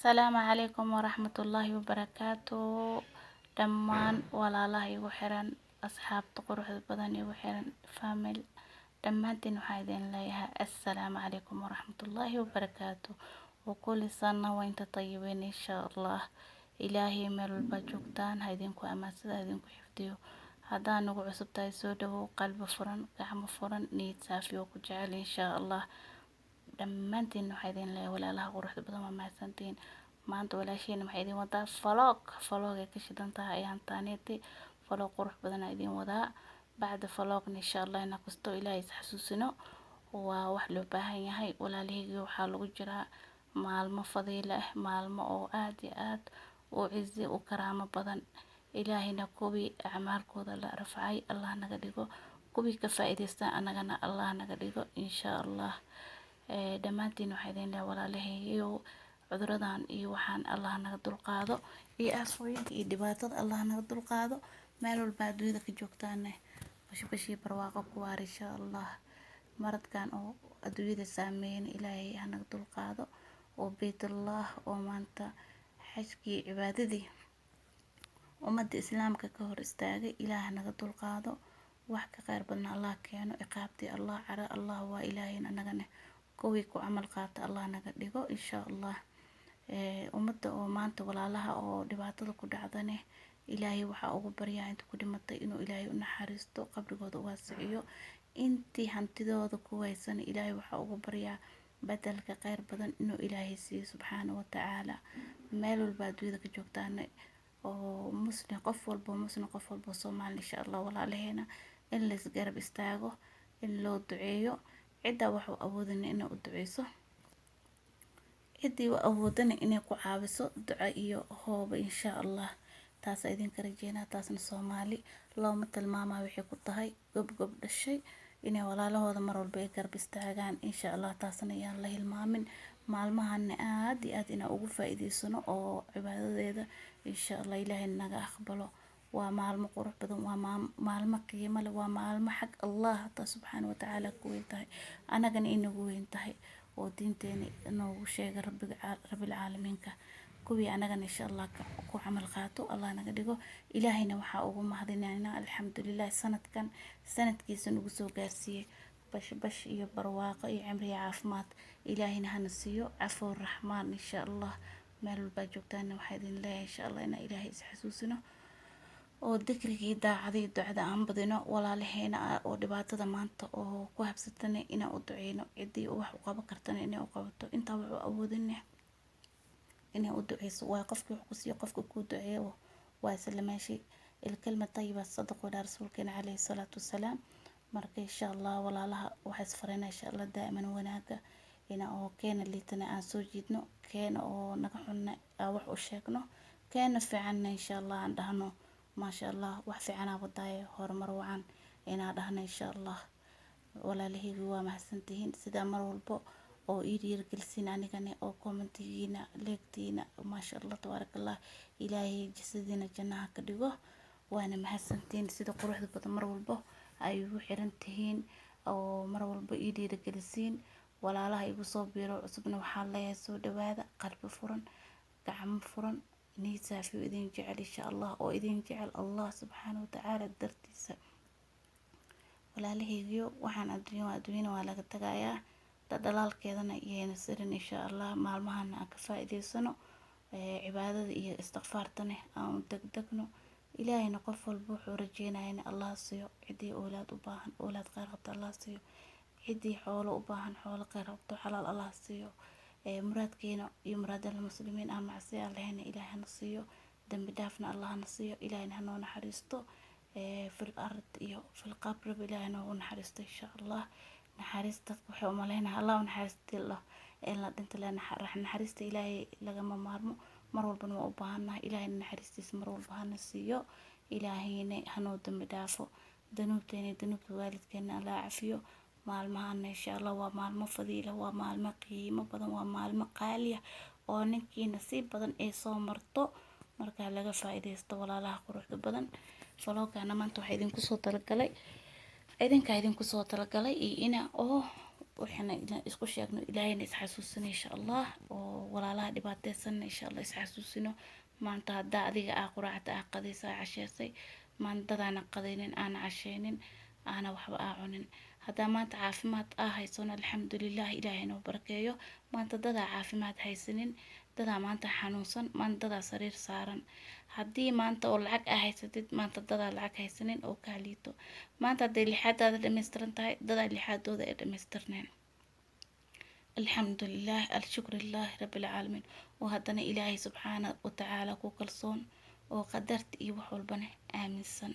Asalaamu calaykum waraxmatullaahi wabarakaatu. Dhammaan walaalaha igu xiran, asxaabta quruxda badan igu xiran, family, dhammaantiin waxaa idin leeyahay assalaamu calaykum waraxmatullaahi wabarakaatu. وكل سنة وأنت طيبين إن شاء الله. Ilaahay meel walba joogtaan ha idinku amaansada, ha idinku xifdiyo. Haddaa nagu cusub tahay, soo dhawow, qalbi furan, gacmo furan, niyad saafi oo ku jecel insha Allah. Dhammaantiin waxaa idin leeyahay, walaalaha quruxda badan, waa mahadsantihiin. Maanta walaashiina waxay idin wadaa vlog. Vlog ay ka shidan tahay ayaan taaneeti, vlog qurux badan aa idin wadaa. Bacda vlogna insha Allah ina kasto Ilaahay is xasuusino waa wax loo baahan yahay. Walaalahayga, waxaa lagu jiraa maalmo fadiilo ah, maalmo oo aad iyo aad u cizi u karaamo badan. Ilaahayna kuwii acmaalkooda la rafcay Allah naga dhigo, kuwii ka faa'iidaysta annagana Allah naga dhigo insha Allah. Dhammaantiin waxaa idin leeyahay, walaalahaygiyow, cuduradan iyo waxaan Allah naga dulqaado, iyo aafooyinka iyo dhibaatada Allah naga dulqaado. Meel walba adduunyada ka joogtaane, bashbashii barwaaqo ku waar insha Allah. Maradkan oo adduunyada saameeyana Ilaahay ha naga dulqaado, oo Baytullah oo maanta xajkii cibaadadii ummadda Islaamka ka hor istaagay, Ilaah naga dulqaado. Wax ka kheyr badan Allah keeno. Ciqaabtii Allah, cara Allah waa. Ilaahayna anagana kuwii ku camal qaata Allah naga dhigo insha Allah. Ummadda oo maanta walaalaha oo dhibaatada ku dhacdane, Ilaahay waxaa ugu baryaa inta ku dhimatay inuu Ilaahay u naxariisto, qabrigooda u waasiciyo. Intii hantidooda ku waysan, Ilaahay waxaa ugu baryaa bedelka kheyr badan inuu Ilaahay siiyo subxaana wa tacaala. Meel walba adduunyada ka joogtaana oo Muslim, qof walba Muslim, qof walba Soomaali, insha Allah walaalaheena in la isgarab istaago, in loo duceeyo. Cidda wax u awoodina inay u duceyso, ciddii u awoodana inay ku caawiso duco iyo hooba insha Allah. Taasa idinka rajeynaa. Taasna Soomaali looma tilmaamayo, waxay ku tahay gob gob dhashay inay walaalahooda mar walba ay garab istaagaan insha Allah. Taasna ayaan la hilmaamin. Maalmahana aad iyo aad inaan ugu faa'iideysano oo cibaadadeeda insha Allah Ilaahay naga aqbalo. Waa maalmo qurux badan, waa maalmo qiimo leh, waa maalmo xag Allah hataa subxaana watacaala ku weyn tahay, anagana inagu weyn tahay, oo diinteena noogu sheegay Rabbiga Rabbil caalamiinka. Kuwii anagana insha Allah ku camal qaato Allah naga dhigo. Ilaahayna waxaa ugu mahadinaynaa, alxamdulilah, sanadkan sanadkiisa nagu soo gaarsiiyey bash bash iyo barwaaqo iyo cimri iyo caafimaad. Ilaahayna hana siiyo cafuur raxmaan insha Allah. Meel walbaa joogtaana waxaa idin leeyahay insha Allah inaa Ilaahay is xasuusino oo dikrigii, daacadii, ducada aan badino. Walaalaheena oo dhibaatada maanta oo ku habsatana inaan u duceyno, ciddii wax u qaban kartana inay u qabato, intaa wax u awoodina inay u duceyso. Waa qofkii wax ku siiyo, qofka kuu duceeyo waa isla meeshii. الكلمة الطيبة صدقة ila rasuulkeena calayhi salaatu wasalaam. Marka insha Allah walaalaha waxaa isfarayna insha Allah daa'iman wanaaga, ina oo keena liitana aan soo jiidno, keena oo naga xunna aan wax u sheegno, keena fiicanna insha Allah aan dhahno maasha Allah, wax fiicanaa wadaaye, horumar wacan inaa dhahno insha Allah. Walaalahayga, waa mahadsantihiin sidaa mar walbo oo ii dhiirigelisiin anigana, oo commentigiina, leegtiina, maasha Allah, tabaaraka Allah. Ilaahay jasadiina jannaha ka dhigo. Waana mahadsantihiin sida quruxda badan mar walbo ay igu xiran tihiin oo mar walbo ii dhiirigelisiin. Walaalaha igu soo biiro cusubna waxaan leeyahay soo dhawaada, qalbi furan, gacmo furan, niyad saafi oo idin jecel insha Allah, oo idin jecel Allah subxaana watacaala dartiisa. Walaalahaygiyo, waxaan adduunya waa adduunyana waa laga tagayaa, dhadhalaalkeedana iyayna sirin insha Allah. Maalmahana aan ka faa'iideysano cibaadada iyo istikfaartana aan u degdegno. Ilaahayna qof walba wuxuu rajeynaya in Allah siiyo. Ciddii oolaad u baahan, oolaad kheyr qabto Allah siiyo. Ciddii xoolo u baahan, xoolo kheyr qabto xalaal Allah siiyo. Muraadkeena iyo muraadada muslimiin aan macsiya aan lahayna Ilaahay hana siiyo, dambi dhaafna Allah hana siiyo. Ilaahayna hanoo naxariisto fil ard iyo fil qabriba, Ilaahay noogu naxariisto insha Allah. Naxariis dadka waxay umaleynaya Allah u naxariisti in la dhinto le. Naxariista Ilaahay lagama maarmo, mar walbana waa u baahannahay. Ilaahayna naxariistiisa mar walba hana siiyo. Ilaahayna hanoo dambi dhaafo danuubteena iyo danuubta waalidkeena, Allah cafiyo. Maalmahana insha Allah waa maalmo fadiila, waa maalmo qiimo badan, waa maalmo qaali ah oo ninkii nasiib badan ay soo marto. Markaa laga faa'iidaysto, walaalaha quruxda badan. Vlogana maanta waxaa idinku soo talagalay, idinkaa idinku soo talagalay iyo ina oo Waxaana isku sheegno, Ilaahayna isxasuusino, insha Allah, oo walaalaha dhibaateysanna, insha Allah, isxasuusino. Maanta haddaa adiga aa quraacda, aa qadaysa, aa casheysay, maanta dadaana qadaynin, aana casheynin, aana waxba aa cunin. Haddaa maanta caafimaad aa haysano, alxamdulilah, Ilaahay noo barakeeyo. Maanta dadaa caafimaad haysanin, dadaa maanta xanuunsan, maanta dadaa sariir saaran. Haddii maanta oo lacag aa haysatid, maanta dadaa lacag haysanin oo kaa liito. Maanta hadday lixaadaada dhammaystiran tahay, dadaa lixaadooda ay dhammaystirneen. Alxamdulilah, alshukrillahi rabbilcaalamiin. Oo haddana Ilaahay subxaana watacaala ku kalsoon oo qadarta iyo wax walbana aaminsan.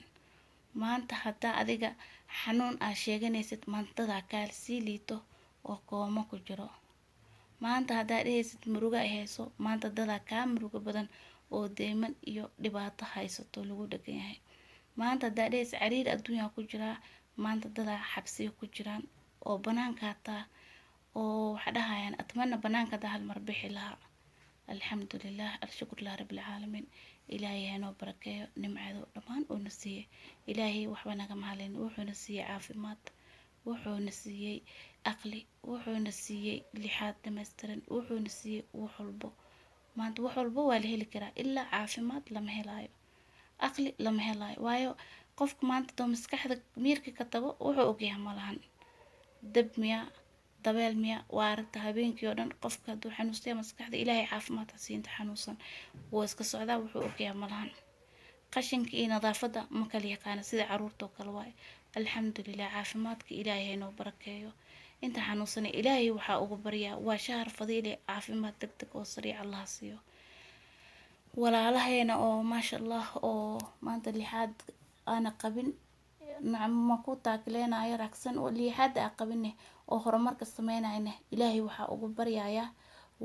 Maanta haddaa adiga xanuun aa sheeganaysid, maanta dadaa kaa sii liito oo kooma ku jiro. Maanta haddaa dhehaysid murugo ay hayso, maanta dadaa kaa murugo badan oo deyman iyo dhibaato haysato lagu dhegan yahay. Maanta haddaa dhehaysid cariiri adduunyaa ku jiraa, maanta dadaa xabsiga ku jiraan oo banaanka hataa oo waxa dhahayaan atmana banaanka haddaa hal mar bixi lahaa. Alxamdulilah, alshukrulilah rabbilcaalamiin. Ilaahay hanoo barakeeyo nimcado dhammaan uuna siiyey. Ilaahay waxba nagama halin. Wuxuuna siiyey caafimaad, wuxuuna siiyey aqli, wuxuuna siiyey lixaad dhammaystiran, wuxuuna siiyey wax walbo. Maanta wax walbo waa la heli karaa, ilaa caafimaad lama helaayo, aqli lama helaayo. Waayo, qofka maanta doo maskaxda miirka ka tago, wuxuu ogyahay malahan. Dab miya, dabeel miya, waa aragta habeenkii oo dhan. Qofka hadduu xanuunsan yahay maskaxda, Ilaahay caafimaad ha siinta xanuunsan, wuu iska socdaa, wuxuu ogyahay malahan. Qashinka iyo nadaafadda ma kala yaqaana, sida caruurta oo kale waaye. Alxamdulilah, caafimaadka Ilaahay haynoo barakeeyo. Inta xanuunsanay Ilaahay waxaa ugu baryaa, waa shahar fadiile, caafimaad deg deg oo sariic Allah siiyo. Walaalaheena oo maasha Allah oo maanta lixaad aana qabin, nacam, ma ku taagleenayo raagsan oo lixaada aa qabine oo horumarka sameynayna, Ilaahay waxaa ugu baryayaa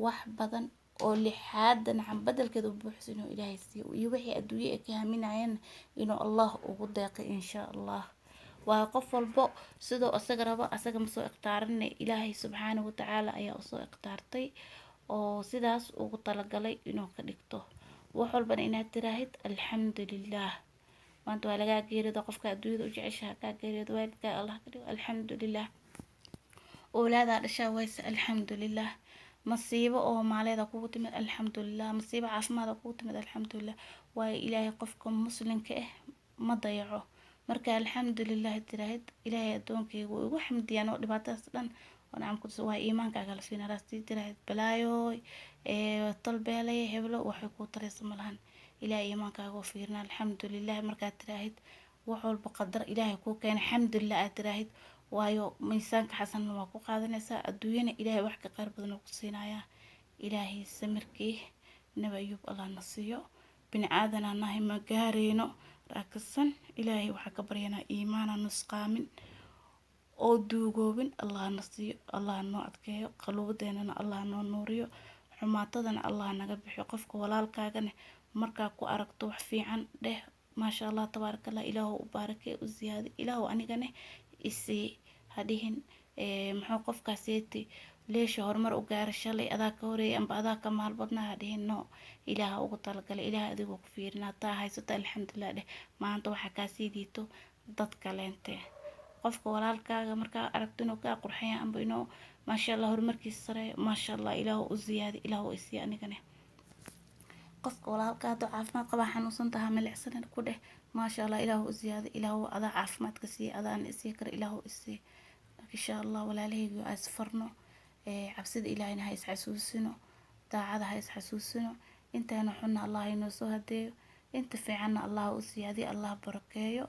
wax badan oo lixaada, nacam, bedelkeeda u buuxso inuu Ilaahay siiyo, iyo wixii adduunye ay ka haminayeen inuu Allah ugu deeqay, insha Allah. Waa qof walbo sidoo asaga rabo. Asaga ma soo ikhtaarine, Ilaahay subxaana watacaala ayaa usoo ikhtaartay oo sidaas ugu talagalay inuu ka dhigto. Wax walbana inaad tiraahid alxamdulilah. Maanta waa lagaa geeriyooda, qofka adduunyada u jeceshaha kaa geeriyooda, waalidkaa Allah ka dhigo, alxamdulilah. Owlaadaa dhashaa wayse, alxamdulilah. Masiibo oo maaleeda kugu timid, alxamdulilah. Masiibo caafimaada kugu timid, alxamdulilah. Waayo, Ilaahay qofka muslimka ah ma dayaco. Marka alxamdulilah tiraahid, Ilaahay addoonkayga wuu igu xamdiyaan oo dhibaatadaas dhan oo nacam ku waa iimaankaaga la siinaa. Sii tiraahid balaayooy, tolbeelay, heblo, waxay kuu taraysa malahan. Ilaahay iimaankaaga oo fiirina. Alxamdulilah markaad tiraahid, wax walba qadar Ilaahay kuu keenay, alxamdulilah aad tiraahid, waayo miisaanka xasanna waa ku qaadanaysaa, adduunyana Ilaahay wax ka khayr badan oo ku siinayaa. Ilaahay samirkii Nabi Ayuub Allah na siiyo. Bini aadanaa nahay, ma gaareyno raakasan. Ilaahay waxaa ka baryanaa iimaana nusqaamin oo duugoobin Allah na siiyo. Allah noo adkeeyo qaluubadeenana, Allah noo nuuriyo, xumaatadana Allah naga bixiyo. Qofka walaalkaagana markaa ku aragto wax fiican, dheh maasha Allah, tabaaraka Allah, Ilaahu u baarakay, u ziyaadi, Ilaahu anigane isii. Ha dhihin muxuu qofkaaseeti leesha horumar u gaara, shalay adaa ka horeeyay amba adaa ka maal badnaa, ha dhihin. No, Ilaaha ugu talagalay, Ilaah adigoo ku fiirinaa. Taa haysato alxamdulilah dheh. Maanta waxaa kaasii liito dad kaleente. Qofka walaalkaaga markaa aragto inuu kaa qurxan yahay amba inuu maasha Allah horumarkiisa sareeyo, maasha Allah, Ilaahu u ziyaadi, Ilaahu isii anigane. Qofka walaalka hadduu caafimaad qabaa, xanuunsan taha, milicsanan ku dheh maasha Allah, Ilaahu u ziyaadi, Ilaahu adaa caafimaadka siiya, adaana isii kara, Ilaahu isii. Marka insha Allah, walaalahayga, aa isfarno cabsida Ilaahayna, ha isxasuusino daacada, ha isxasuusino. Intaana xunna Allah inoo soo hadeeyo, inta fiicanna Allah u siyaadiyo, Allah barakeeyo.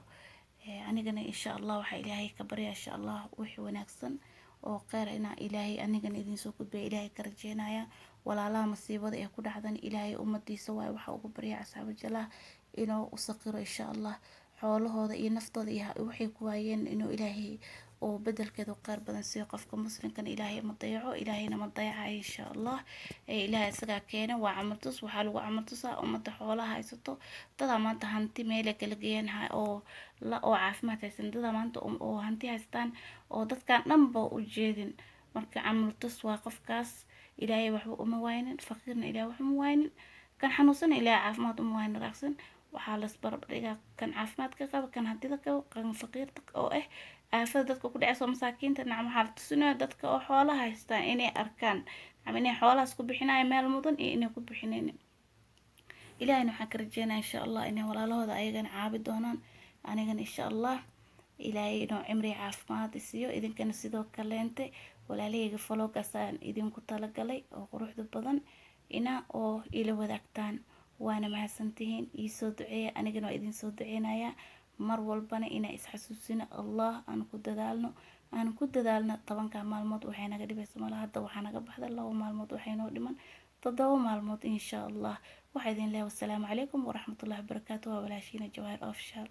Anigana insha Allah waxaa Ilaahay ka baryaa, insha Allah, wixii wanaagsan oo kheyr inaa Ilaahay anigana idiin soo gudbaya Ilaahay ka rajeynaya. Walaalaha masiibada ee ku dhacdan, Ilaahay ummadiisa waaye, waxaa ugu baryaa asxaaba jalaha inuu u saqiro, insha Allah, xoolahooda iyo naftooda iyo waxay ku waayeen inuu Ilaahay oo bedelkeedu kheyr badan siiyo. Qofka muslimkana Ilaahay ma dayaco, Ilaahayna ma dayacayo, insha Allah. Ilaahay isagaa keena, waa camal tus. Waxaa lagu camal tusaa ummadda xoolaha haysato. Dadaa maanta hanti meelay kala geeyaan oo la oo caafimaad haysan, dadaa maanta oo hanti haystaan oo dadkan dhanba u jeedin. Marka camal tus waa qofkaas. Ilaahay waxba uma waaynin, faqiirna Ilaahay wax uma waaynin, kan xanuunsana Ilaahay caafimaad uma waaynin. Raacsan waxaa las barbardhigaa kan caafimaadka qaba, kan hantida qabo, kan faqiirta oo ah. Aafada dadka ku dhaceyso masaakiinta, nacam, waxaa la tusinaya dadka oo xoolaha haystaan inay arkaan, nacam, inay xoolahaas ku bixinayo meel mudan iyo inay ku bixinaynin. Ilaahayna waxaan ka rajeynaya, insha Allah, inay walaalahooda ayagana caabi doonaan. Anigana, insha Allah, Ilaahay inuu cimri caafimaad isiiyo, idinkana sidoo kaleente. Walaalahayga, vlog-gaasaan idinku talagalay oo quruxda badan ina oo ila wadaagtaan. Waana mahadsantihiin. Iisoo duceeya, anigana waa idin soo duceynayaa. Mar walbana inaa isxasuusino Allah, aan ku dadaalno, aan ku dadaalno 10-ka maalmood. Waxay naga dhibaysa mala. Hadda waxaa naga baxda 2 maalmood, waxay noo dhiman 7 maalmood, insha Allah. Waxaa idin leeyahay wasalaamu calaykum waraxmatullahi wabarakaatu. Waa walaashiina Jawaahir Official.